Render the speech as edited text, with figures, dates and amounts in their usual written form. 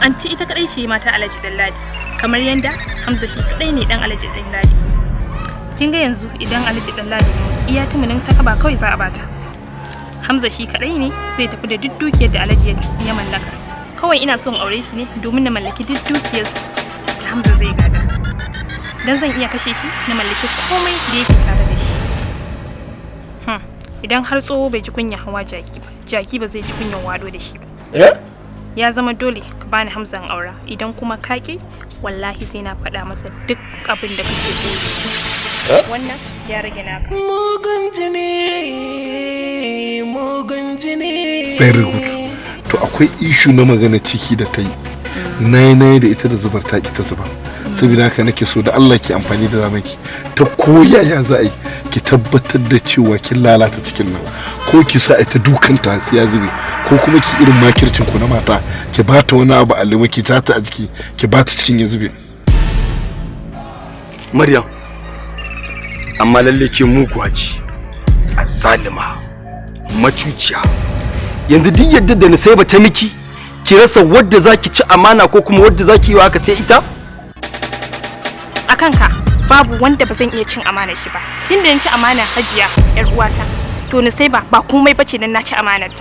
Anti ita kadai ce mata Alhaji Ɗanladi, kamar yanda Hamza shi kadai ne dan Alhaji Ɗanladi. Kin ga yanzu idan Alhaji Ɗanladi ya mutu, iya tumunin ta kaba kawai za a bata. Hamza shi kadai ne zai tafi da duk dukiyar da Alhaji ya mallaka. Kawai ina son aure shi ne domin na mallaki duk dukiyar da Hamza zai gada. Dan zan iya kashe shi na mallaki komai da yake tare da shi. Idan har tsoho bai ji kunya hawa jaki ba, jaki ba zai ji kunyan wado da shi ba. Eh? Ya zama dole ka bani Hamza in aura, idan kuma ka ki, wallahi sai na faɗa masa duk abin da kake so. Wannan ya rage naka. Mugun jini, mugun jini. Very good. To, akwai issue na magana ciki da ta yi. Nayi nayi da ita da zubar, ta ki ta zubar. Saboda haka nake so da Allah ki amfani da damanki ta koyaya za a yi ki tabbatar da cewa kin lalata cikin nan, ko ki sa ita dukanta sai ya zube, ko kuma ki irin makircin ku na mata, ki bata wani abu a lima, ki ta a jiki, ki bata cikin ya zube. Maryam, amma lalle ke muguwa ce, azzalima, macuciya. Yanzu duk yadda da ni sai ba ta miki, ki rasa wadda zaki ci amana ko kuma wadda zaki yi wa haka sai ita? A kanka babu wanda ba zan iya cin amanar shi ba. Tunda na ci amanar Hajiya yar uwata, to ni sai ba komai bace dan na ci amanar ta.